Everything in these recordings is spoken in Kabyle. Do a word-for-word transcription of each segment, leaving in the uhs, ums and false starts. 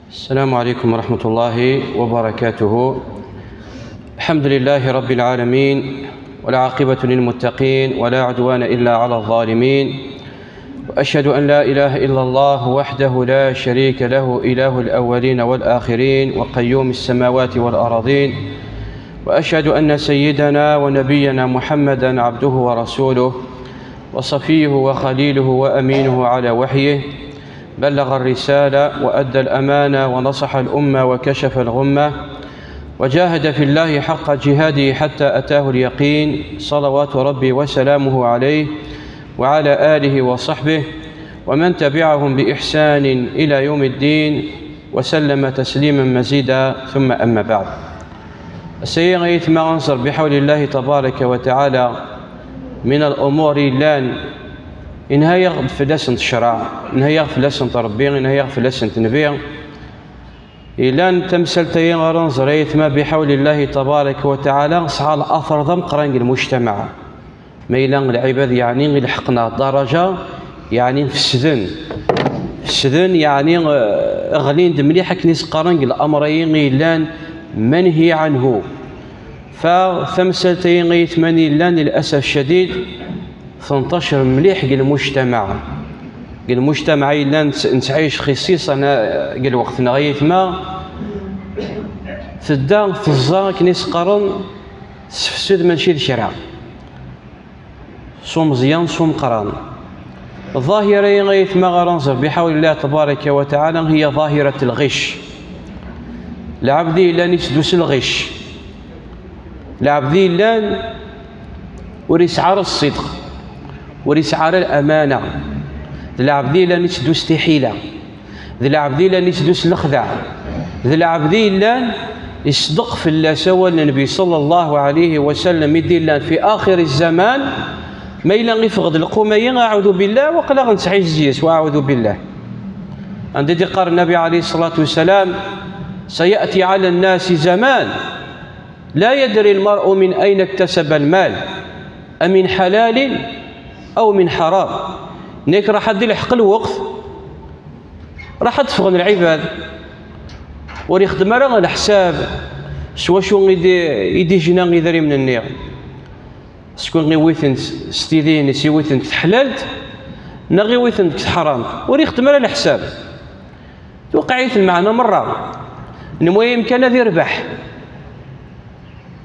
السلام عليكم ورحمة الله وبركاته. الحمد لله رب العالمين، والعاقبة للمتقين، ولا عدوان إلا على الظالمين. وأشهد أن لا إله إلا الله وحده لا شريك له، إله الأولين والآخرين، وقيوم السماوات والأرضين. وأشهد أن سيدنا ونبينا محمدا عبده ورسوله، وصفيه وخليله وأمينه على وحيه، بلغ الرسالة وأدى الأمانة ونصح الأمة وكشف الغمة، وجاهد في الله حق جهاده حتى أتاه اليقين، صلوات ربي وسلامه عليه وعلى آله وصحبه ومن تبعهم بإحسان إلى يوم الدين، وسلم تسليما مزيدا، ثم أما بعد. Ass-agi, ay aytma, ad nẓer biḥawlillahi tabaraka wa taɛala min al-umur yellan, inha-yaɣ-d fell-asent ccreɛ, inha-yaɣ fell-asent Rebbi, inha-yaɣ fell-asent Nnbi. Yellan tamsalt-agi ara nẓer, ay aytma, biḥawlillahi tabaraka wa taɛala, tesɛa later d ameqqran deg lmujtamaɛ. Ma yella lɛibad, yeɛni, ileḥqen ɣer ddaraǧa, yeɛni, fesden. Fesden, yeɛni, eh, ɣlin-d mliḥ, akken i s-qqaren, deg lamr-agi yellan manhi anhu. Fa tamsalt-agi, ay aytma, yellan, للأسف الشديد, tentacer mliḥ deg lmujtamaɛ. Deg lmujtamaɛ yellan nett-, nettɛic xisiṣan, eh, deg lweqt-nneɣ, ay aytma, tedda teẓẓa, akken i s-qqaren, tessefsed, mačči d kra. S umeẓyan, s umeqqran. Ḍḍahira-agi, ay aytma, ara nẓer biḥawlillah tabaraka wa taɛala, hiya ḍahirat lɣic. Lɛebd i yellan itteddu s lɣic. Lɛebd i yellan ur yesɛi ara ṣṣidq, ur yesɛi ara lamana. D lɛebd i yellan itteddu s tiḥila. D lɛebd i yellan itteddu s lexdeɛ. D lɛebd i yellan iṣeddeq fell-as awal n Nnbi ṣalla Llahu ɛalayhi wa sallam, i d-illan fi axir zzaman, ma yella iffeɣ-d lqum-agi, aɛudu billah, waqila ad nettɛizzi yes-s, wa aɛudu billah. Anda i d-iqqar Nnbi ɛalayhi ṣṣalatu wa ssalam: سيأتي على الناس زمان لا يدري المرء من أين اكتسب المال، أمن حلال أو من حرام. Nekk raḥ ad d-ilḥeq lweqt, raḥ ad d-ffɣen lɛibad, ur ixeddem ara leḥsab s wacu i d-, i d-ijna idrimen-nni. Skud iwwi-tent s tidi-ines, iwwi-tent teḥlalt, neɣ iwwi-tent deg teḥramt, ur ixeddem ara leḥsab. Tuqeɛ-it lmeɛna merra. Lmuhim kan ad irbeḥ.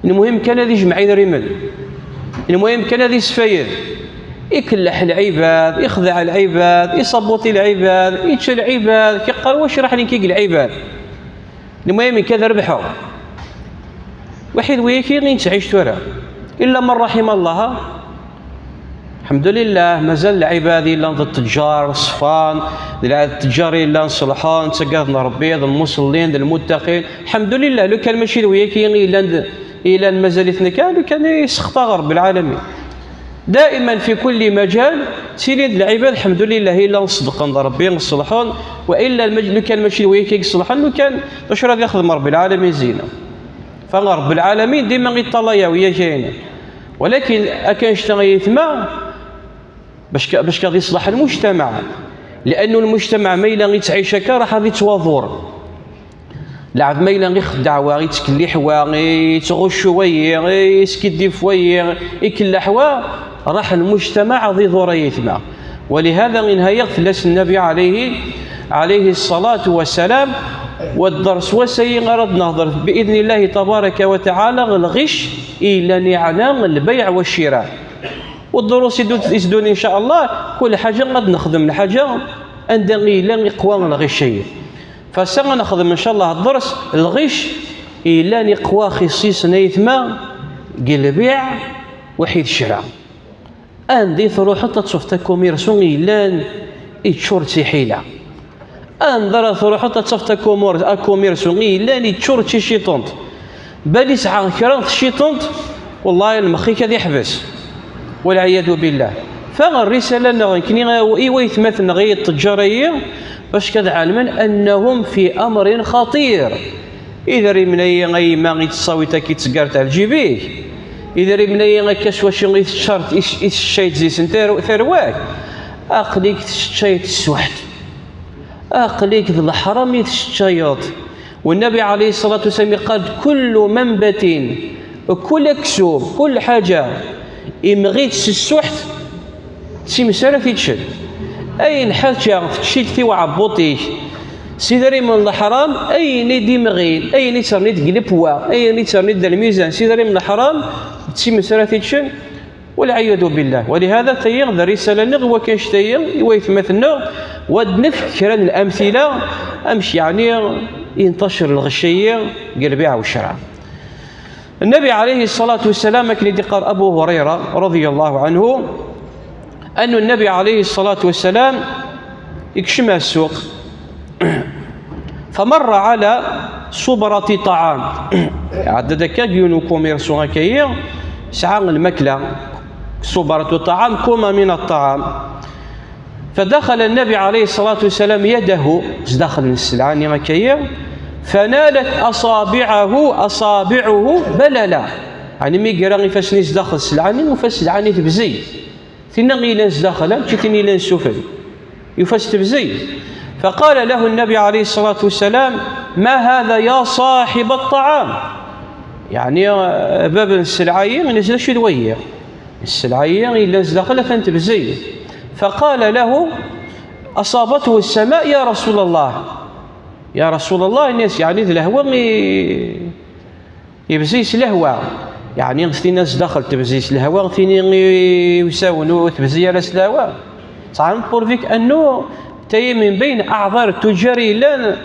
Lmuhim kan ad ijmeɛ idrimen. Lmuhim kan ad isfayed. Ikelleḥ lɛibad, ixdeɛ lɛibad, isabuṭi lɛibad, ičča lɛibad, kiqqar wac raḥ nekk i lɛibad. Lmuhim nekk ad rebḥeɣ. Waḥid wiyaki i nettɛic tura. Illa man raḥima Allah. Lḥemdulillah, mazal lɛibad yellan d ttejjar ṣfan, d lɛ-, ttejjar yellan ṣelḥen, ttaggaden Rebbi, d lmuṣellin, d lmuttaqin. Lḥemdulillah, lukan mačči d wiyaki i yellan d, i yellan mazal-iten akka, lukan i sextaɣ Rebbi lɛalamin. Daiman fi kulli majal, ttilin-d lɛibad, lḥemdulillah, yellan ṣeddqen d Rebbi, ṣelḥen, wa illa lmaj-, lukan mačči d wiyaki i ṣelḥen, lukan d acu ara d-ixdem Rebbi lɛalamin zina. Fa Rebbi lɛalamin dima iṭṭalay-aɣ wiyaki. Walakin akka annect-a ay aytma, bac ka-, bac ka ad iṣleḥ lmujtamaɛ. Liannu lmujtamaɛ ma yella ittɛic akka, raḥ ad ittwaḍur. Lɛebd ma yella ixeddeɛ wa, ittkelliḥ wa, ittɣuccu wayi, iskiddif wayi, ikelleḥ wa, raḥ lmujtamaɛ ad iḍur ay aytma. Walihada inha-yaɣ fell-as Nnabi ɛalayhi, ɛalayhi ṣṣalatu wassalam. Wa dders wass-ayi ara d-nehder biidnillahi tabaraka wa taɛala, lɣic i yellan iɛna lbayɛ wa ccira. Wa ddrus i d-, i s-ddun, in ca Allah, kul ḥaǧa ad nexdem lḥaǧa anda i yella iqwa lɣic-ayi. Fa ass-a ad nexdem, in ca Allah, dders, lɣic i yellan iqwa xis-is n aytma deg lbiɛ, waḥid ccra. Anda i truḥeḍ ad tafeḍ akumirsu yellan iččur d tiḥila. Anda ara truḥeḍ ad tafeḍ akumur-, akumirsu yellan iččur d ticiṭunt. Bal isɛa kra n tciṭunt, wallahi lmex-ik ad iḥbes. Walɛiyadu billah. Fa rrisala-nneɣ nekni i waytmaten-nneɣ i ttejjar-ayi, bac kad ɛelmen annahum fi amrin xaṭir. Idrimen-ayi a yemma i tettawiḍ akka i tseggart ar lǧib-ik. Idrimen-ayi akka s wacu i teččareḍ, i s-, i tesseččayeḍ zzi-sen tar-, tarwa-k. Aql-ik tesseččayeḍ tesweḥt. Aql-ik d leḥram i teččayeḍ. Wennabi ɛalayhi ṣṣalatu wassalam iqqal-d: "Kullu manbatin", kul aksum, kul ḥaǧa, imɣi-tt s ssuḥt, d times ara t-iččen. Ayen ḥaǧa tečč-ik tiweɛbuṭ-ik s idrimen n leḥram, ayen i d-imɣin, ayen i terniḍ deg lepwa, ayen i terniḍ d lmizan s idrimen n leḥram, d times ara t-iččen. Walɛiyadu billah. Walihada, tayi d risala-nneɣ i wakk annect-ayi, i waytmaten-nneɣ, wa d-nefk kra n lamtila, amek yeɛni yentacir lɣecc-ayi deg lbiɛ u ccra. Nnabi ɛalayhi ṣṣalatu wassalam, akken i d-iqqar Abu Hurayra radiyallahu anhu, annu Nnabi ɛalayhi ṣṣalatu wassalam ikcem ar ssuq, فمر على صبرة طعام. Iɛedda-d akka yiwen ukumirsu akkayi, yesɛa lmakla, صبرة طعام, كومة من الطعام. فدخل النبي عليه الصلاة والسلام يده, zdaxel n sselɛa-nni akkayi, فنالت أصابعه، أصابعه بللا. Ɛni mi ira ifassen-is zdaxel sselɛa-nni, yufa sselɛa-nni tebzeg. Tinna i yellan zdaxel, mačči tin i yellan sufel. Yufa-tt tebzeg. فقال له النبي عليه الصلاة والسلام: "ما هذا يا صاحب الطعام؟" Yeɛni, eh, bab n sselɛa-yi, yenna-as: "D acu d wayi?" Sselɛa-yi yellan zdaxel atan tebzeg. فقال له: "أصابته السماء يا رسول الله." Ya Rasul Allah, yenna-as, yeɛni d lehwa i Yebzeg s lehwa. Yeɛni, tin-a zdaxel tebzeg s lehwa, tin i usawen ur tebzig ara s lehwa. Tesɛam pourvu annu tayi min bayn aɛḍar tuǧǧar yellan.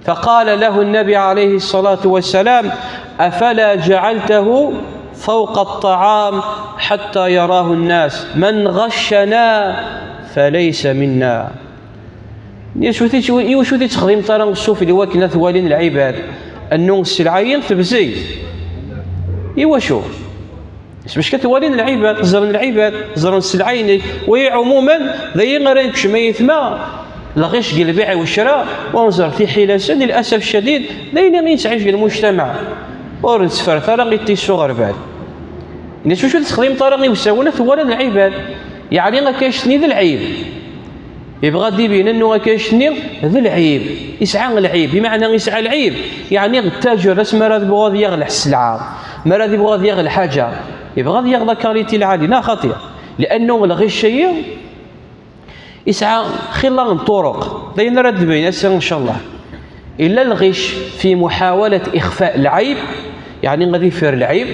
فقال له النبي عليه الصلاة والسلام: "أفلا جعلته فوق الطعام حتى يراه الناس؟ من غشنا فليس منا." Iwacu ti-, iwacu ur tt-texdimeḍ ara ssufell i wakken ad t-walin lɛibad? Annu sselɛa-yi tebzeg. Iwacu? Bac ad t-walin lɛibad, ẓren lɛibad, ẓren sselɛa-inek. Wa ɛumuman, d ayen ara nekcem ay aytma, lɣic deg lbiɛ u ccra, wa nẓer tiḥila-nsen, للأسف الشديد, d ayen i yettɛic deg lmujtamaɛ. Ur nettferrit ara i tis uɣerbal. Yenna-as: "Acu ur tt-texdimeḍ ara i usawen ad t-walin lɛibad?" Yeɛni, akka annect-nni d lɛib. Yebɣa ad d-ibin annu akka annect-nni d lɛib. Yesɛa lɛib, bimɛna yesɛa lɛib. Yeɛni, ttaǧer, asmi ara yebɣu ad yaɣ lḥ-, sselɛa, mi ara yebɣu ad yaɣ lḥaǧa, yebɣa ad yaɣ la qualité lɛali, neɣ xaṭi? Liannu lɣic-ayi yesɛa xilla n ṭuruq. D ayen ara d-nbayen ass-a, ncallah. Illa lɣic fi muḥawalat ixfa lɛib, yeɛni ad ifer lɛib,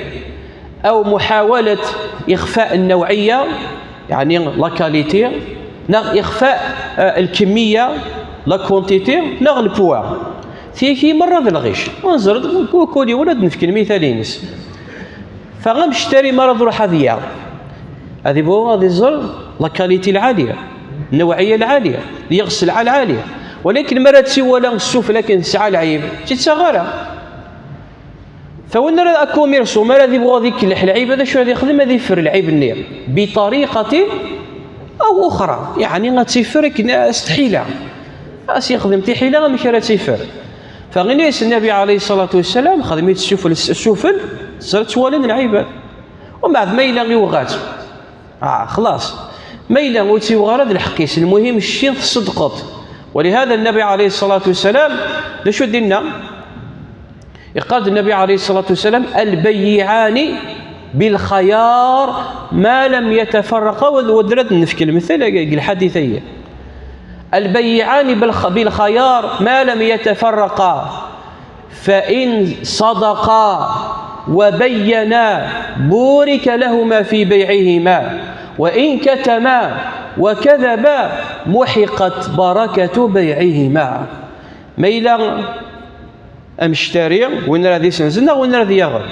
aw muḥawalat ixfa nnawɛiyya, yeɛni la qualité, neɣ ixfa, eh, lkemiyya, la quantité, neɣ le poids. Tigi merra d lɣic. Ad nẓer, kul yiwen ad d-nefk lmital-ines. Fa amectari mi ara d-iruḥ ad yaɣ, ad ibɣu ad iẓer la qualité lɛali, nnawɛiyya lɛali, yaɣ sselɛa lɛali. Walakin mi ara tt-iwala ssufell akken tesɛa lɛib, ur tt-ittaɣ ara. Fa win ara, akumirsu, mi ara ad ibɣu ad ikelleḥ lɛib, d acu ad ixdem? Ad ifer lɛib-nni biṭariqatin aw uxra, yeɛni ad tt-ifer akken s tḥila, ad s-yexdem tiḥila amek ara tt-ifer. Fa yenna-yas Nnabi ɛalayhi ṣṣalatu wassalam: "Xdem-itt ssufell, ssufell, ẓer ttwalin lɛibad." Umbeɛd ma yella iwɣa-tt, ah, xlaṣ. Ma yella ur tt-iwɣa ara, d lḥeqq-is. Lmuhim, cci tṣeddqeḍ. Walihada Nnabi ɛalayhi ṣṣalatu wassalam, d acu d-inna? Iqqar-d Nnabi ɛalayhi ṣṣalatu wassalam: "البيعان بالخيار ما لم يتفرقا", wa d, wa d ara d-nefk lemtel deg lḥadit-ayi. "البيعان بالخ-، بالخيار ما لم يتفرقا، فإن صدقا وبينا بورك لهما في بيعهما، وإن كتما وكذبا محقت بركة بيعهما." Ma yella amectari, win ara d-isenzen neɣ win ara d-yaɣen,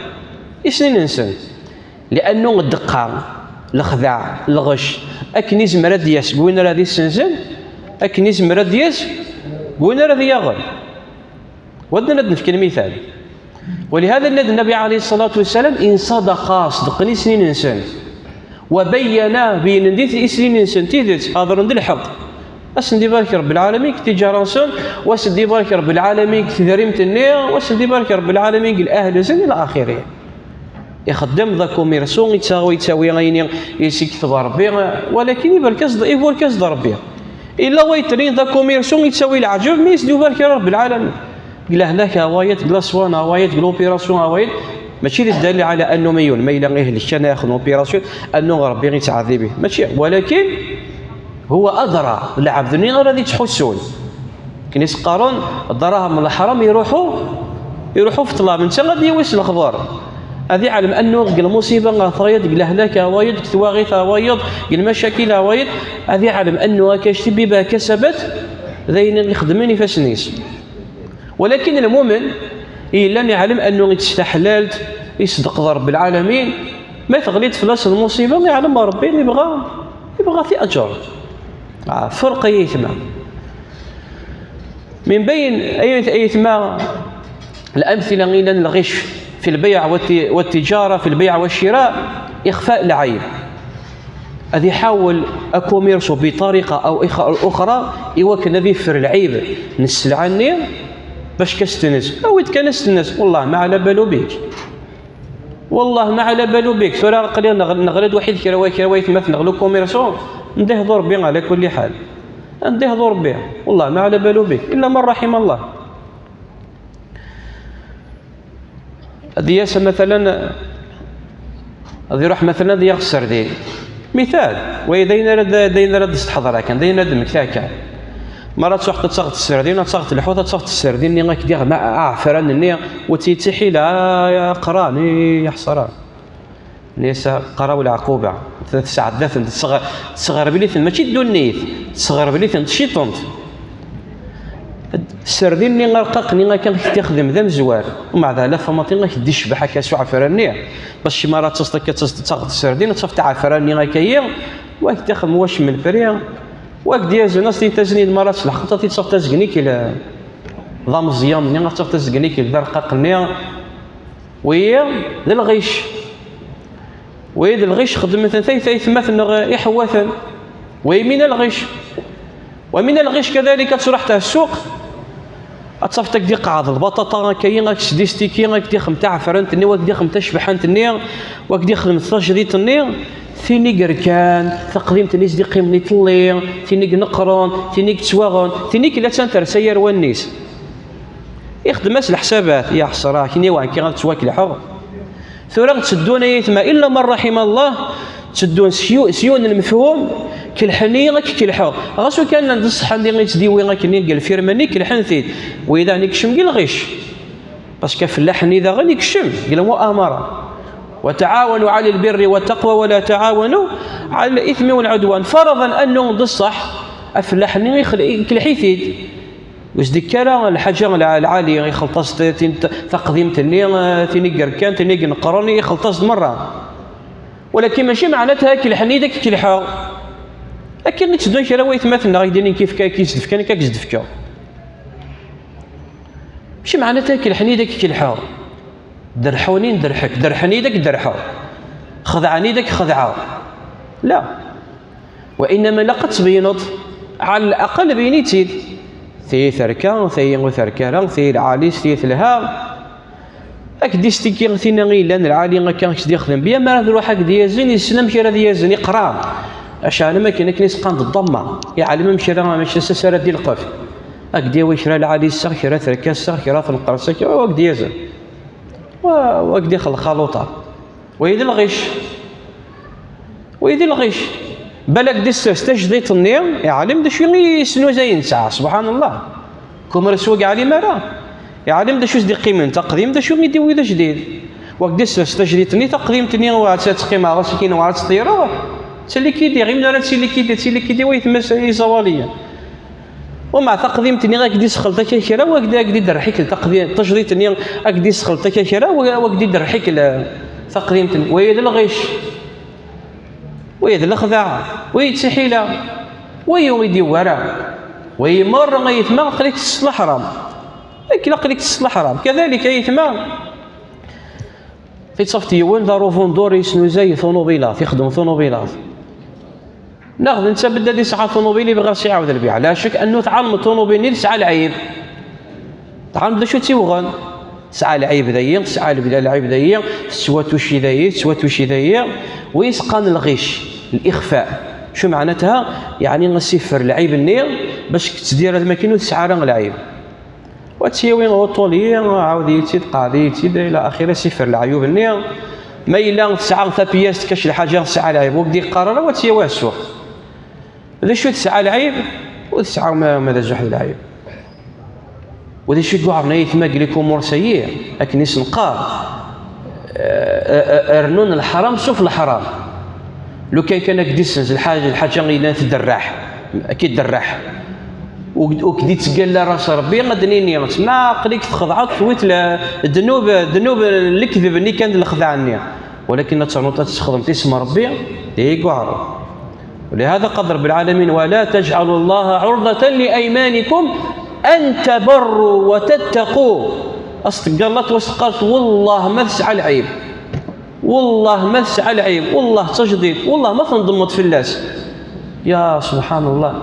i sninen-nsen. Liannu ddeqqa, lexdeɛ, lɣecc, akken izmer ad d-yas deg win ara d-isenzen, akken izmer ad d-yas deg win ara d-yaɣen. Wa d-, ad d-nefk lmital. Walihada yenna-d Nnabi ɛalayhi ṣṣalatu wassalam: "إن صدقا", ṣeddqen i sninen-nsen. "وبينا", beyynen-d i, i sninen-nsen tidet, hedren-d lḥeqq. Ad sen-d-ibarek Rebbi lɛalamin deg tiǧara-nsen, wa ad sen-d-ibarek Rebbi lɛalamin deg tedrimt-nni, wa ad sen-d-ibarek Rebbi lɛalamin deg lahl-nsen, ila axiri. Ixeddem d akumirsu, yettawi, yettawi ayen i s-ikteb Rebbi, walakin ibarek-as-d, iburek-as-d Rebbi. Illa wa yettrin d akumirsu yettawi leɛǧeb, mi yesdubar kra Rebbi lɛalamin. Deg lehlak a wayeḍ, deg laswan a wayeḍ, deg l'opération a wayeḍ. Mačči d ddalil ɛala annu ma yun, ma yella ihlek kan a yaxdem opération, annu Rebbi yettɛadib-it. Mačči, walakin huwa adra, d lɛebd-nni ara d-yettḥussun. Akken i s-qqaren, ddrahem n leḥram iruḥu, iruḥu f ṭṭlam, netta ad d-yawi s lexbar. Ad iɛlem annu deg lmuṣiba a tayeḍ, deg lehlak a wayeḍ, deg twaɣit a wayeḍ, deg lmacakil a wayeḍ, ad iɛlem annu akka acti bima kasabat, d ayen i ixedmen ifassen-is. Walakin lmumen yellan iɛlem annu ittett taḥlalt, iṣeddeq d Rebbi lɛalamin, ma teɣli-d fell-as lmuṣiba, iɛlem Rebbi ibɣa, ibɣa-t i aǧer. Ah, ferq ay aytma. من بين أي أيتما الأمثلة إلى الغش في البيع والت- والتجارة، في البيع والشراء، إخفاء العيب. Ad iḥawel akumirsu بطريقة أو إخ- أخرى i wakken ad iffer lɛib n sselɛa-nni bac kan as-tens. Awi-d kan as-tens, والله ما على باله بيك. والله ما على باله بيك. Tura aql-i neɣ- neɣli-d waḥid kra wa kra wa yetmat neɣli akumirsu. Nda ihḍu Rebbi على كل حال. Nda ihḍu Rebbi. والله ما على باله بيك. إلا من رحم الله. Ad yas مثلا, ad iruḥ مثلا ad yaɣ sserdin. Mital, wa d ayen ara d-, d ayen ara d-steḥḍer akan, d ayen ara d-mmekta akan. Mi ara truḥeḍ ad taɣeḍ sserdin, ad taɣeḍ lḥut, ad taɣeḍ sserdin-nni, ad k-d-yaɣ ma-, aɛefran-nni, ur tt-yettḥila, a, a, aqran, i, ya ḥesra. Nni-as aqra-w leɛquba, tesɛedda-ten, tesɣ-, tesɣerbel-iten, mačči d ddunit, tesɣerbel-iten, d ciṭunt. Sserdin-nni arqaq-nni akka i k-t-ixdem d amezwar, umeɛda la tamaṭi i k-d-icbeḥ akka s uɛefran-nni, parce que mi ara d-taseḍ akka d-taseḍ ad taɣeḍ sserdin, ad tafeḍ aɛefran-nni akka-yi, wa k-d-ixdem wacem n lpri, wa k-d-yazen as-t-id-tazen-id mi ara tleḥqeḍ ad t-id-tafeḍ tazgen-ik il-, d ameẓyan-nni, ad tafeḍ tazgen-ik il-, d arqaq-nni. Wiyi d lɣic. Wiyi d lɣic xeddmen-ten tayt-, aytmaten neɣ iḥewwaten. Wiyi min lɣic. Wa min lɣic kadalik ad truḥ ar ssuq, ad tafeḍ ak-d-iqeɛɛed lbaṭaṭa akka-yi, ak-s-d-istiki, ak-d-ixdem taɛefrant-nni, wa ak-d-ixdem tacebḥant-nni, wa ak-d-ixdem tajdiṭ-nni, tin i yerkan, taqdimt-nni i s-d-iqqimen iṭelli, tin i ineqqren, tin i yettwaɣen, tin i k-, la tt-, tersa yar wallen-is. Ixdem-as leḥsabat, ya ḥesra, kniwa akka ad ttwakelḥeɣ. Tura tteddun ay aytma, illa man raḥima Allah, tteddun s yu-, s yiwen n lmefhum, kelḥen-iyi ad k-kelḥeɣ. Ɣas ukan llan d ṣṣeḥḥa-nni i tt-d-iwi akken i deg lfirma-nni, kelḥen-t-id. Widan ikcem deg lɣic. Parce que afellaḥ-nni daɣen ikcem deg lmu'amara. وتعاونوا على البر والتقوى ولا تعاونوا على الإثم والعدوان. Faraḍen annu d ṣṣeḥ, afellaḥ-nni ixel-, ikelḥ-it-id. Ur s-d-ikka ara lḥaǧa lɛ-, lɛali, ixelṭ-as t-, tin t-, taqdimt-nni, eh, tin i yerkan, tin i ineqqren, ixelṭ-as-d merra. Walakin mačči meɛnatha kelḥen-iyi-d ad k-kelḥeɣ. Akken i tteddun kra n waytmaten-nneɣ, ak-d-inin kif kan, ak-d-fkan, akka ak-d-fkeɣ. Mačči meɛnatha kelḥen-iyi-d ad k-kelḥeɣ. Derḥun-iyi-d derḥek, derḥen-iyi-d ad k-derḥeɣ. Xedɛen-iyi-d ad k-xedɛeɣ. La. وإنما ilaq ad tbeyyneḍ, ɛal laqal beyyen-itt-id. Tayi terka, tayi ur terka ara, tayi lɛali-s, tayi telha. Ad k-d-istikki tinna i yellan lɛali akka ad k-d-ixdem. Bya mi ara truḥ ad k-d-yazen, yessen amek ara d-yazen, iqra. Acu ɛlem akken, akken i s-qqaren d ddamma. Iɛlem amek ara, amek s-, s-, ara d-ilqef. Ad k-d-yawi kra lɛali-s, kra terka-s, kra tenqer-s, ad k-d-yazen. Wa, wa k-d-ixleq xaluṭa. Wa d lɣic. Wa d lɣic. Balak d-issers tajdiṭ-nni, iɛlem d acu i yesnuzay netta, subḥan Allah. Kumer s wagi ɛlim ara. Iɛlem d acu i s-d-iqqimen, taqdimt d acu i d-iwi d ajdid. Wa k-d-issers tajdiṭ-nni, taqdimt-nni wa ad teqqimeɣ, ɣas akin wa ad teṭṭireɣ. D talikidi, ɣimna ara d tilikidi, d tilikidi wa yetmas iẓawaliyen. Umeɛ taqdimt-nni ad k-d-isxelṭ akka kra, wa ak-d-, ad k-d-iderḥik taqdi-, tajdiṭ-nni ad k-d-isxelṭ akka kra, wa, wa ak-d-iderḥik l-, taqdimt-nni. Wa d lɣic, wa d lexdeɛ, wa d tiḥila, wa ur yi-d-yewwi ara. Wa merra ay aytma, aql-ik tessneḍ leḥram. Aql-, aql-ik tessneḍ leḥram. Kadalik ay aytma, Tiṭṭaft yiwen d arubundur yesnuzay tunubilat, ixeddem tunubilat. Neɣ d netta bedda ad yesɛa tunubil, yebɣa ad s-iɛawed lbiɛ. La cek annu tɛelmeḍ tunubil-nni tesɛa lɛib. Tɛelmeḍ d acu tt-iwɣen? Tesɛa lɛib dayi, tesɛa lebda lɛib dayi, tettwatuci dayi, tettwatuci dayi. Wi yesqan lɣic, lixfa. Acu meɛnatha? Yeɛni ad s-iffer lɛib-nni bac tettdir ad makin ur tesɛa ara lɛib. Wa tt-yawi uṭuli, ɛawed-iyi-tt-id, qɛed-iyi-tt-id, ila axir, ad s-iffer leɛyub-nni. Ma yella tesɛa tapyast kac lḥaǧa tesɛa lɛib, ur k-d-iqqar ara, wa tt-yawi ar ssuq. D acu tesɛa lɛib? Ur tesɛa ma, ma d azuḥ d lɛib. U d acu i yuɛren ayetma deg likumurs-agi, akken i s-neqqar, eh, eh, eh, rnun leḥram suf leḥram. Lukan kan ad k-d-issenz lḥaǧa, lḥaǧa yellan tderreḥ, ad k-iderreḥ. Ur, ur k-d-ittgalla ras Rebbi, ad d-nini, ma aql-ik txedɛeḍ, tewwiḍ le-, ddnub, ddnub n lekdeb-nni kan d lexdeɛ-nni. Walakin ad ternuḍ ad tesxedmeḍ isem Rebbi, d yuɛren. ولهذا قال رب العالمين: ولا تجعلوا الله عرضة لأيمانكم أن تبروا وتتقوا. As-teggalleḍ, as-teqqareḍ: "Wellah ma tesɛa lɛib, wellah ma tesɛa lɛib, wellah d tajdiṭ, wellah ma tendemmeḍ fell-as." Ya subḥan Allah,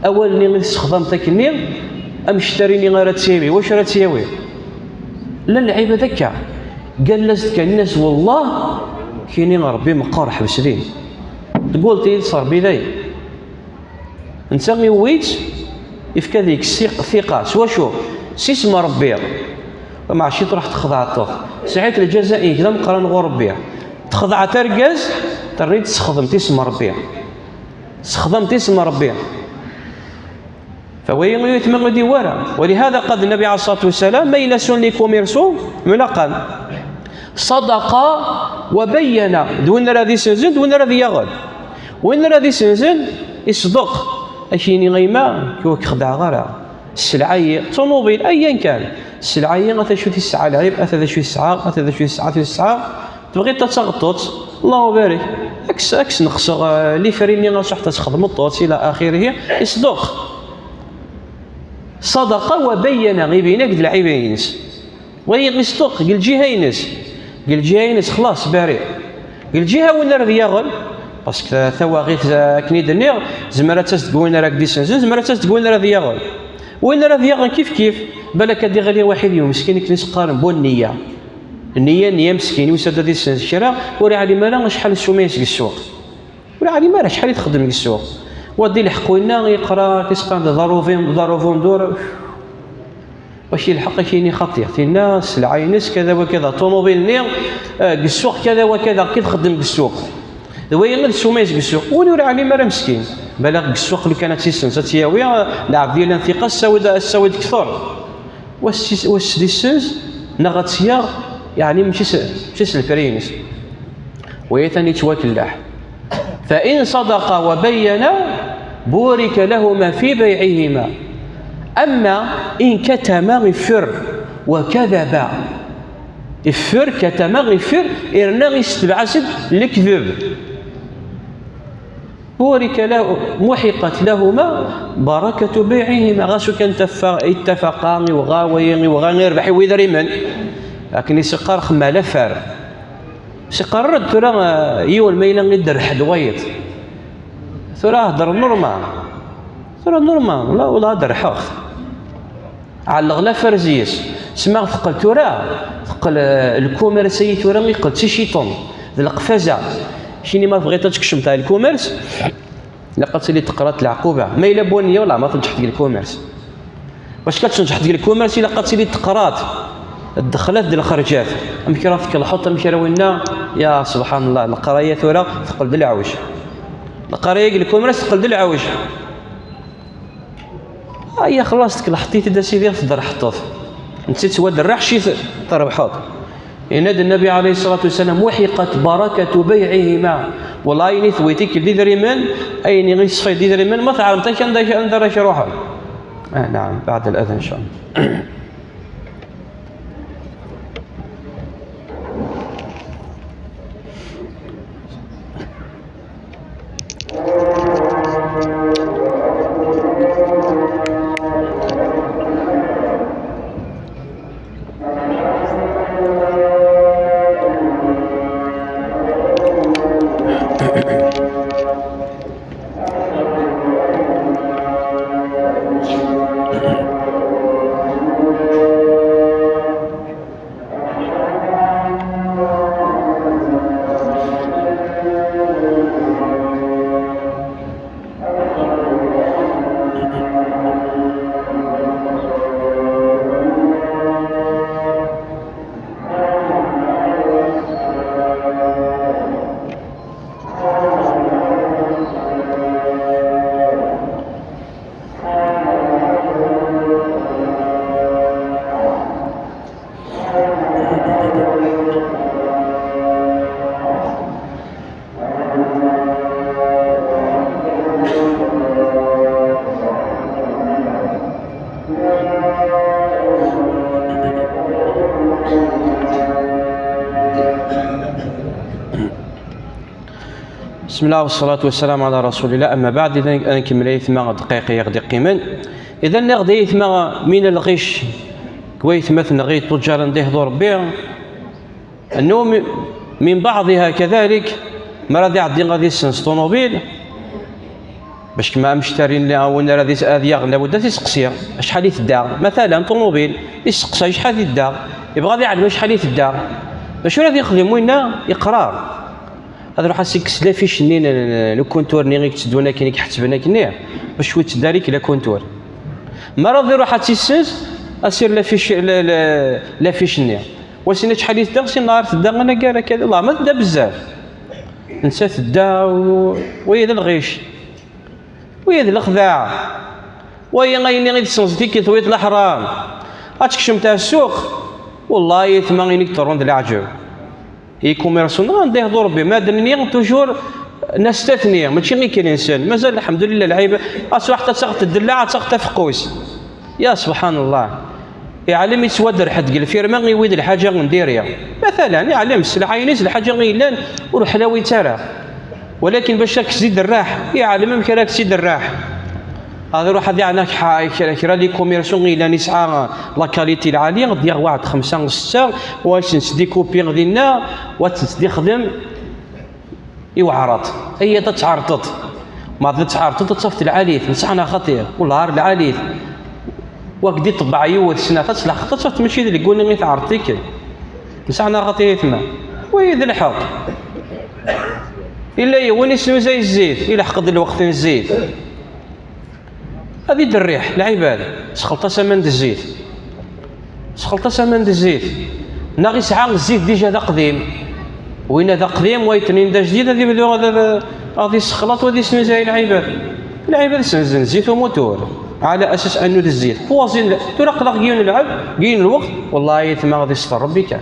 awal-nni i tessexdameḍ akkenni, amectari-nni ara tt-yawi, wacu ara tt-yawi? Llan lɛibad akka, ggallas-d kan, nnas: "Wellah, kini Rebbi meqqer, ḥbes din." Tgulleḍ yid-s Rebbi dayen. Netta iwwi-tt, ifka deg-s thiq-, thiqa. S wacu? S isem Rebbi. Meɛci truḥ texdeɛeḍ-t. Sɛiḍ lǧaza-ik d ameqqran ɣur Rebbi. Texdeɛeḍ argaz, terniḍ tessexdmeḍ isem Rebbi. Tessexdmeḍ isem Rebbi. Fa wayi ur yetma ur d-iwwi ara. ولهذا قال النبي عليه الصلاة والسلام: "Ma yella sunni kumirsu, mulaqan. Sadaqa wa bayyana." D win ara d-isenzen, d win ara d-yaɣen. Win ara d-isenzen, iṣdeq. Ad k-yini: "A yemma, ur k-xeddɛeɣ ara. Sselɛa-yi, ṭunubil, ayen kan. Sselɛa-yi, ata acu tesɛa lɛib, ata d acu tesɛa, ata d acu tesɛa, acu tesɛa. Tebɣiḍ ad taɣeḍ-tt? Allahu barik. Ad k-s-, ad k-sneqseɣ, eh, lifri-nni, ad truḥeḍ ad txedmeḍ-tt, ila axirihi." Iṣdeq. Sadaqa wa bayyana, ibin-ak-d lɛib-ines. Wa iṣdeq deg lǧiha-ines. Deg lǧiha-ines, xlaṣ, bari. Deg lǧiha win ara d-yaɣen, parce que tawaɣit, eh, akken i d-nniɣ, zemmer ad tas deg win ara k-d-isenzen, zemmer ad tas deg win ara d-yaɣen. Win ara d-yaɣen kif kif, balak ad d-iɣli waḥid yumeskin, akken i s-qqaren bu nniya. Nniya, nniya meskin, yusa-d ad isenz kra, ur iɛlim ara acḥal ssuma-is deg ssuq. Ur iɛlim ara acḥal i txeddem deg ssuq. Wa d-ilḥeq winna, yeqra, akken i s-qqaren, d ḍarubi-, ḍarubundur. Wac ilḥeq ad k-yini xaṭi? Tinna sselɛa-ines kada wa kada, ṭunubil-nni, eh, deg ssuq kada wa kada, akken i txeddem deg ssuq. D wayi i d ssuma-is deg ssuq. Win ur iɛlim ara meskin. Balak deg ssuq lukan ad tt-isens, ad tt-yawi, eh, lɛebd yellan thiqa, ad s-tawi-d, ad s-tawi-d kter. Wa s-, wa s-d-issenz, neɣ ad tt-yaɣ, yeɛni mačči s, mačči s lefri-ines. Waya tani yettwakellaḥ. فإن صدقا وبينا بورك لهما في بيعهما. أما إن كتما, iffer, وكذبا, iffer, كتما, iffer, yerna isetbeɛ-as-d lekdeb. بورك له، محقت لهما بركة بيعهما. Ɣas ukan tafa-, ittafaqa, iwɣa waya, iwɣa irbeḥ i widrimen. Akken i s-iqqar xemma lafar. S-iqqar-d tura, eh, yiwen ma yella i d-rrḥed wayeḍ. Tura hder normal. Tura normal, la, wala ad d-rrḥeɣ. Ɛelleɣ lafar zzi-s. Sma teqqel tura, teqqel, eh, lkumers-agi tura, iqqel d ticiṭen, d leqfaza. Kini ma tebɣiḍ ad tkecmeḍ ɣer lkumers, ilaq ad tili teqrat leɛquba. Ma yella bu nniya, wala ma tenǧeḥ deg lkumers. Wac ka tenǧeḥ deg lkumers, ilaq ad tili teqrat ddexlat d lxerǧat. Amek ara tkelḥeḍ, amek ara winna, ya subḥan Allah, leqraya tura teqqel d leɛwej. Leqraya deg lkumers teqqel d leɛwej. Aya xlaṣ, tkelḥeḍ-it-id a sidi, tderḥeḍ-t. Netta yettwaderreḥ, ci t-, trebḥeḍ. Yenna-d Nnabi ɛalayhi ṣṣalatu wassalam: "محقت بركة بيعهما." Wellah, ayen i tewwi tikkel d idrimen, ayen i yeṣfay d idrimen, ma tɛelmeḍ ak anda, anda ara k-ruḥen. Ah, naɛam, بعد الأذان إن شاء الله. بسم الله والصلاة والسلام على رسول الله، أما بعد. إذا أنا نكمل أيتما دقيقة يغدي قيما. إذا نغدي أيتما من الغش، وأيتما تنغي تجار نديه دور بيع. أنه م-، من بعضها كذلك، ما راه يعدي غادي يسنس طوموبيل، باش كما مشترين اللي عاون راه ديس-، هذه يغنى ودا تسقسي شحال يتداغ. مثلًا طوموبيل، يسقسى شحال يتداغ، يبغى يعلم شحال يتداغ. باش راه يخدم وين يقرار. هذا روح اسيكس لافيش ني، ن-، ن-، لو كونتور ني غيك تدونا كي نيك حتبنا كني، باش شوي تداريك لا كونتور. ما راضي روح تيسنس، اسير لافيش، لا، لا، لافيش ني. وسينا شحال يتداغ، سي نهار تدا انا كارا كذا، الله ما تدا بزاف. نسى تدا و-، ويا ذا الغيش. ويا ذا الخداع. ويا غيني غير تسنزتي كي ثويت الحرام. اتكشم تاع السوق. والله يتما غيني ترون ذا العجب. اي كوميرسون غندي يهضر ربي، ما درني توجور نستثني، ماشي غير كي الانسان، مازال الحمد لله العيب. اصبح حتى تاخذ الدلاعه، تاخذ فقوس. يا سبحان الله. يعلم يتوادر حد قال فيرما يويد الحاجه نديريا. مثلًا يعلم السلعه ينيس الحاجه غيلان، وروح لا ويتارا. ولكن باش راك تزيد الراح، يعلم امك راك تزيد الراح. هذا روح هذه عناك حا-، كرا، كرا لي كوميرسون غيلان يسعى لا كاليتي العاليه، غادي ياخذ واحد خمسه وسته، واش نسدي كوبي غادي لنا، وتسدي خدم. يوعرط. هي تتعرطط. ما تتعرطط تصفت العاليث، نسعنا خطير، والعار العاليث. وقدي طبع يوث سنة، تصلح خطير، صفت ماشي ذي القوني غي تعرطيك. نسعنا خطير ثما. وي ذي الحق. إلا يوني سنو زي الزيت، إلا حق ذي الوقت الزيت. هذه د الريح، العباد. سخلطة سمان د الزيت. سخلطة سمان د الزيت. ناغ يسعى الزيت ديجا ذا قديم. وين ذا قديم، ويتنين ذا جديد، هذه بدو هذا، هذه السخلاط وهذه سنو زي العباد. العباد سنزن زيت وموتور. على أساس أنه د الزيت. بوازين لا. ترى قلق جيون العب، جيون الوقت. والله يتما غادي يستر ربي كان.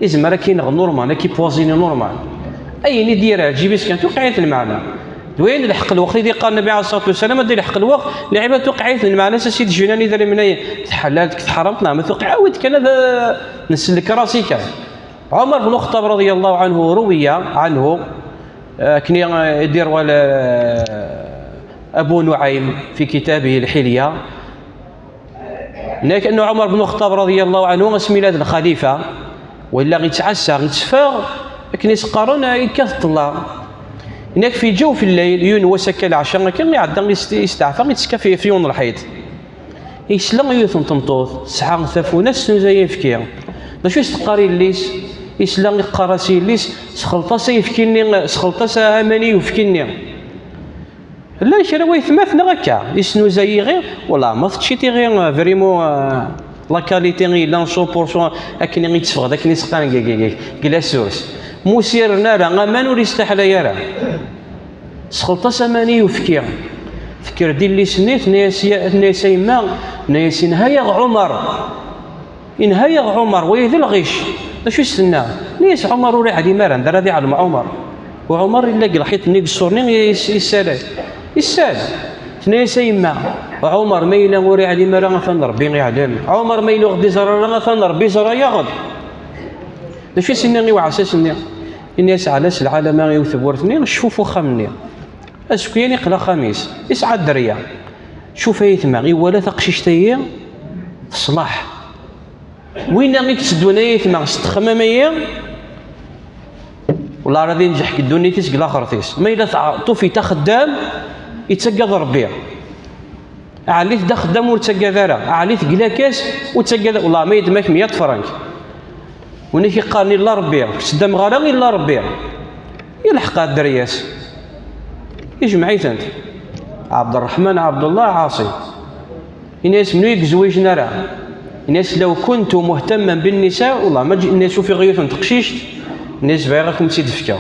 يزمر كي ينغ نورمال، كي بوازيني نورمال. أي ندير عجيب كان توقعيت المعنى. دوين الحق الوقت اللي قال النبي عليه الصلاة والسلام، هذا الحق الوقت، لعبة توقعيت المعنى، سيد جناني ذا من أي تحلالت، تحرمت، نعم، توقع، عاود كان هذا نسلك راسي كان. عمر بن الخطاب رضي الله عنه روي عنه، آه، كني، آه، يدير ولا، آه، أبو نعيم في كتابه الحلية، لكن عمر بن الخطاب رضي الله عنه اسمي لاد الخليفة، ولا غيتعسى، غيتفاغ، لكن يسقارون يكاث الله. هناك في جوف الليل، يون وسكا العشاء، كان يعدى يست-، يستعفى، يتسكى في، في يوم الحيط. يسلم يوث تمطوط، سعى ثفونة سنزا يفكي. شو يستقاري الليس؟ يسلم يقرا سي الليس، سخلطة سيفكيني، سخلطة ساماني يفكيني. لا، كرا ويثمات نغكا، يسنو زي غير، والله ما تشيتي غير فريمون، آه، لا كاليتي غير لا مية في المية، أكن غير تفغد، أكن يسقان كي، كي، كي، كي لا سورس. موسير نارا، أمان ور يستحلى يرى. سخلطة سماني وفكير. فكر دي اللي سنيت، ناس يا، ناس يما، ناس نهاية عمر. إنها يا عمر، ويا ذي الغش. شو يستنى؟ ليس عمر ولا علي مارا، دار هذه علم عمر. وعمر إلا قال حيط نيك الصورني يس-، يسال. يسال. ثنيا سيما. عمر ما إلا وري علي مارا، مثلا ربي يعلم. عمر ما إلا غدي زرا، مثلا ربي زرا ياخذ. شو يستنى غير وعسى سني؟ إني أسعى على العالم يوثب ورثني، شوفوا خمني. أسكيان يقلع خميس. يسعى الدريا. شوف يا ثما، إي ولا تقشيشتي تصلح. وين غيك تسدونا يا ثما، ستخمم يا. والله راه ينجح الدنيا تيس قلا خرطيس. ما إلا تع-، طوفي تا خدام، يتسقى ربي. عليت دا خدام وتسقى ذرا. عليت قلاكاس وتسقى ذرا. والله ما يدمك مية فرنك. ونيك يقالني لا ربي. سدام غارة إلا ربي. يلحق الدرياس. يجمعيتنت. عبد الرحمن عبد الله عاصي. الناس منو يزوج نرى؟ الناس لو كنت مهتما بالنساء، والله ما جي الناس في غيوث تقشيشت، الناس باغي راكم تسيد فكا.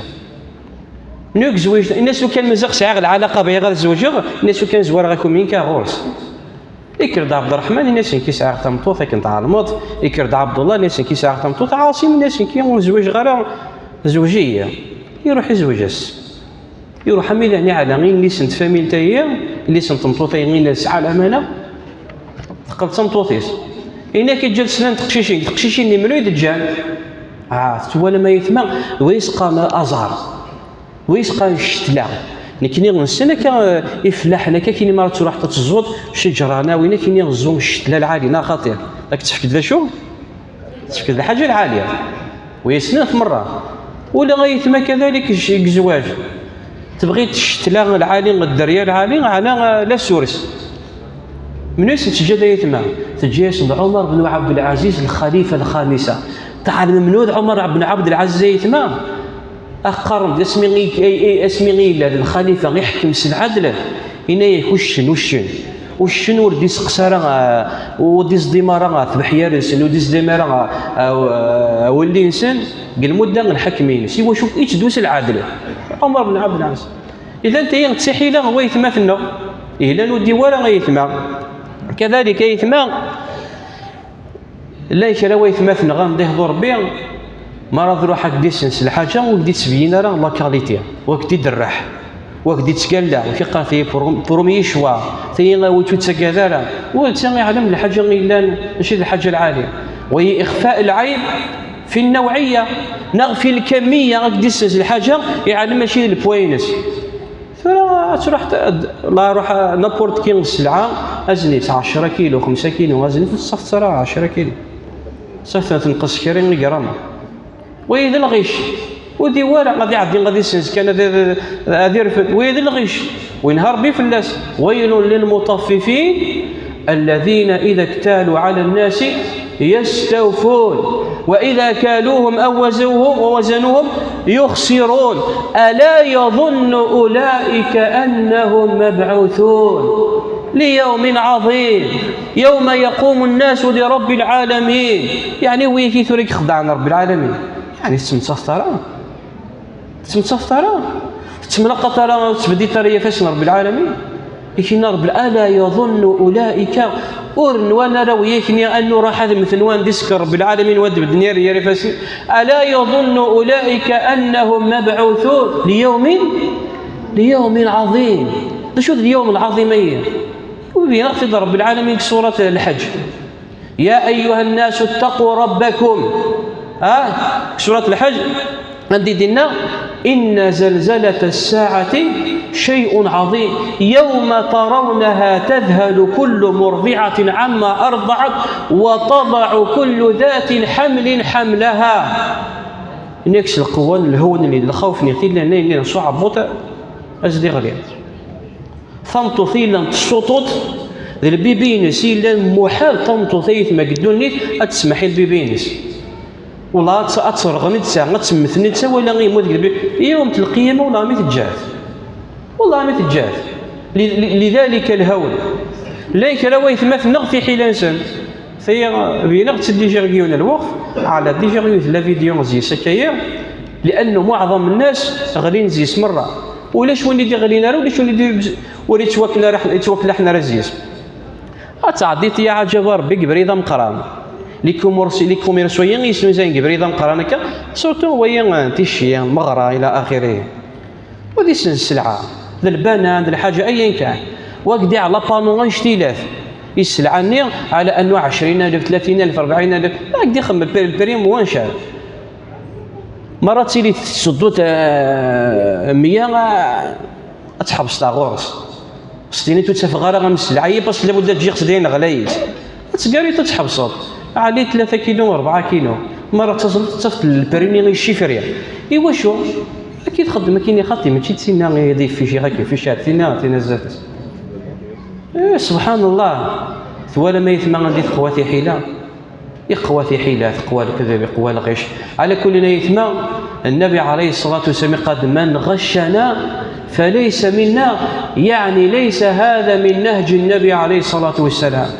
منو يزوج؟ الناس لو كان مزاق سعيغ العلاقة باغي غير تزوجغ، الناس لو كان زوار راكم ينكا غورس. يكرد عبد الرحمن، الناس كي سعيغ تمطوط، كنت عالموت، يكرد عبد الله، الناس كي سعيغ تمطوط، عاصم، الناس كي زوج غير زوجية، يروح يزوج اس. يروح أمي لاني على غين ليسن فاميل تايا، ليسن تمطوطين غين سعى الأمانة. تقل تمطوطيس. إنا كي جلسنا تقشيشين، تقشيشين اللي ملو يدجان. آه، توالا ما يثمى، ويس قام أزار. Wi yesqan ccetla. Nekni nessen akka, eh, ifellaḥen akka, kini mi ara truḥeḍ ad teẓẓuḍ cejra, nawin akini ẓẓu ccetla lɛali, neɣ xaṭi? Ad k-tefk d acu? Tefk d lḥaǧa lɛali. Wi yessnen-t merra. Ula ayetma kadalik, j-, deg zzwaǧ. Tebɣiḍ ccetla lɛali, dderya lɛali, ɛla, eh, la source. Menhu i sen-teǧǧa d ayetma? Teǧǧa-yasen d Ɛumar ben Ɛebdelɛaziz, lxalifa lxamisa. Tɛelmem menhu d Ɛumar ben Ɛebdelɛaziz ayetma? Qqaren-d asmi i, i, i, asmi i yella d lxalifa iḥekkem s lɛadl, yenna-yak uccen, uccen. Uccen ur d-iseqsa ara, ah, ur d-iẓdim ara, ah, tbeḥyar-nsen, ur d-iẓdim ara, ah, ah, awelli-nsen deg lmudda n lḥekm-ines. Iwacu? Itteddu s lɛadl. Ɛumar ben Ɛebdelɛaziz. Idan tayi d tiḥila n waytmaten-nneɣ. Ihi llan ur d-iwwi ara ayetma. Kadalik ayetma, llan kra waytmaten-nneɣ anda ihḍu Rebbi, mi ara d-ruḥ ad k-d-issens lḥaǧa, ur k-d-ittbeyyin ara la qualité, ur k-d-iderreḥ, ur k-d-ittgalla, ur k-iqqar tayi pour, pour mieux choix, tayi ur tt-ttagad ara. Ur d-iɛlem lḥaǧa yellan, mačči d lḥaǧa lɛali. Wa ixfa lɛayb fi nnawɛiyya neɣ fi lkamiyya, ad k-d-issens lḥaǧa, iɛlem mačči d lpwa-ines. Tura ad truḥ, la ruḥ n'importe qui sselɛa, azen-itt ɛecra kilu, xemsa kilu, azen-it, ur teṣṣafeḍ ara ɛecra kilu. Ṣafet tenqes kra n igram. Wayi d lɣic. Ur d-iwwi ara, ad iɛeddi ad issens kan, ad, ad, ad irfed. Wayi d lɣic. Win ha Rebbi fell-as. ويل للمطففين الذين إذا اكتالوا على الناس يستوفون وإذا كالوهم أو وزنوهم، ووزنوهم يخسرون. ألا يظن أولئك أنهم مبعوثون ليوم عظيم يوم يقوم الناس لرب العالمين. يعني ويكي ثوريك خدعنا رب العالمين. يعني تسمى سطرة. Tettmettateḍ ara, tettemlaqaḍ ara, ur tettbeddiḍ ara ifassen n Rebbi lɛalamin. Ikenna Rebbi, ألا يظن أولئك, ur nwan ara wiyakni annu raḥ ad mmten wa n di ssker Rebbi lɛalamin, wa d-bedden yar, yar ifassen. ألا يظن أولئك أنهم مبعوثون ليوم, ليوم عظيم. D acu d lyawm lɛaḍim-agi? Ur yebin-aɣ-t-id Rebbi lɛalamin deg surat Lḥeǧ. يا أيها الناس اتقوا ربكم. Ha? Surat Lḥeǧ, anda i d-yenna, إن زلزلة الساعة شيء عظيم يوم ترونها تذهل كل مرضعة عما أرضعت وتضع كل ذات حمل حملها. Ini-ak s lqewwa n lheww-nni, d lxawf-nni, tilla-nni, nni s uɛebbuḍ, ad s-d-iɣli. Tameṭṭut i yellan tessuṭuṭ d lbibi-ines, i yellan muḥal tameṭṭut ay tma deg ddunit ad tesmeḥ i lbibi-ines. Wala ad tt-, ad terɣ netta, ad temmet netta, wala yemmut deg lbibi. Yawm lqiyama wala mi teǧǧa-t. Wala mi teǧǧa-t. Li, li, lidalika lhawl. Llan kra waytmaten-nneɣ tiḥila-nsen. Tayi, beyneɣ-tt-id déjà deg yiwen n lweqt, ɛla déjà yiwet la vidéo zyis akka-yi, li'annu muɛḍam nnas ɣlin zyis merra. Ulac win i d-iɣlin ara, ulac win i d-, ur yettwakken ara, yettwakellaḥen ara zyis. Ad tɛeddiḍ ya ɛǧab a Rebbi deg ubrid ameqqran. Les commerç-, les commerçants-yi i yesnuzayen deg ubrid ameqqran akka, surtout wayi n ticci, meɣra, ila axiri. Ur d isens sselɛa, d lbanan, d lḥaǧa ayen kan. Wa ak-d-iɛla panu annect-ilat. I sselɛa-nni ɛla annu ɛecrin alef, tlatin alef, rebɛin alef, ad ak-d-ixemmem pri, pri n wanect-a. Mi ara tili tettedduḍ, eh, meyya, eh, ad tḥebseḍ ɣur-s. S tini ur ttafeɣ ara am sselɛa-yi, parce que labudda ǧǧiɣ-tt dayen ɣlayet. Ad tgariḍ ad tḥebseḍ. Ɛli tlata kilu, rebɛa kilu. Mi ara d-taẓeḍ, tettafeḍ lpri-nni i ccifri. Iwacu? Akka i txeddem akkin i xaṭi, mačči d tinna i d-iffici akka, iffici ar tinna, ar tinna zdat-s. Eh, subḥan Allah. Twalam ayetma anda i teqwa tiḥila? Iqwa tiḥila, teqwa lekdeb, iqwa lɣic. Ɛla kulli ayetma, Nnabi ɛalayhi ṣṣalatu wassalam iqqar-d, من غشنا فليس منا، يعني ليس هذا من نهج النبي عليه الصلاة والسلام.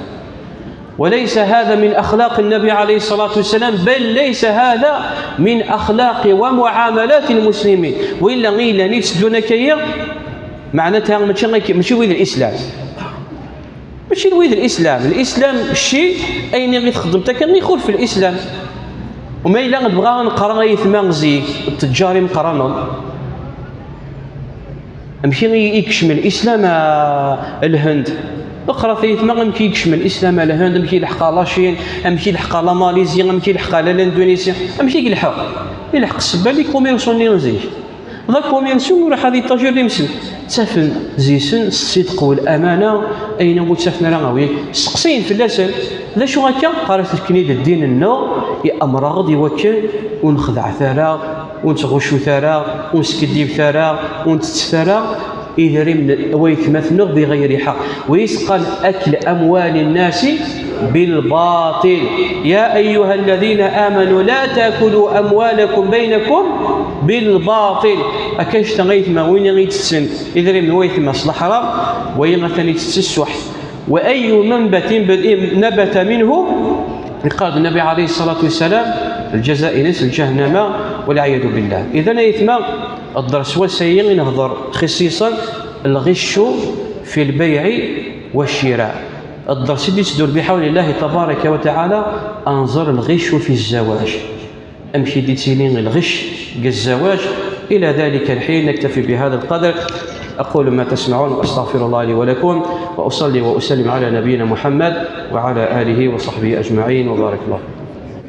وليس هذا من أخلاق النبي عليه الصلاة والسلام، بل ليس هذا من أخلاق ومعاملات المسلمين. Wa illa i yellan i yetteddun akka-yi, meɛnata mačči akka, mačči wid n Lislam. Mačči d wid n Lislam. Lislam cci, ayen i txeddmeḍ akka ixulef Lislam. Uma yella ad bɣaɣ ad neqra ayetma zik, ttejjar imeqqranen. Amek i, i yekcem Lislam ar Lhend? Qret ayetma amek i yekcem Lislam ar Lhend, amek i yelḥeq ar la Chine, amek i yelḥeq ar la Malaisie, amek i yelḥeq ar l'Indonésie, amek i yelḥeq? Yelḥeq ssebba n les commerçants-nni n zik. La commerce ur ḥad iṭajir d imsen. Ttafen zisen s ṣṣidq u lamana, ayen ur ttafen ara awi. Seqsayen fell-asen, d acu akka? Qqaren-as, ddin-nneɣ iɛemmer-aɣ-d i wakken ur nexdeɛet ara, ur nettɣuccut ara, ur neskiddibet ara, ur ntettet ara idrimen n waytmaten-nneɣ bi ɣayri ḥaq. Wis qqaren, akl amwali nnasi bilbaṭil. Ya ayyuha alladhina amanu la takulu amwalakum baynakum bilbaṭil. Akka, anect-a aytma, win i itetten idrimen n waytma s leḥram, wayi atan itett ssuḥ. Wa ayyu manbatin nabata minhu, iqqar-d Nnabi alayhi ṣṣalatu wassalam, lǧaza-ines lǧahannama, walɛiyadu billah. Idan aytma, dders n wass-ayi i nehder xisiṣan lɣiccu fi lbayɛi wa ccira. Dders i d-itteddur biḥawli Llahi tabaraka wa taɛala, ad nẓer lɣiccu fi zzawaj. Amek i d-ittili lɣicc deg zzawaj? إلى ذلك الحين نكتفي بهذا القدر. أقول ما تسمعون وأستغفر الله لي ولكم، وأصلي وأسلم على نبينا محمد وعلى آله وصحبه أجمعين، وبارك الله.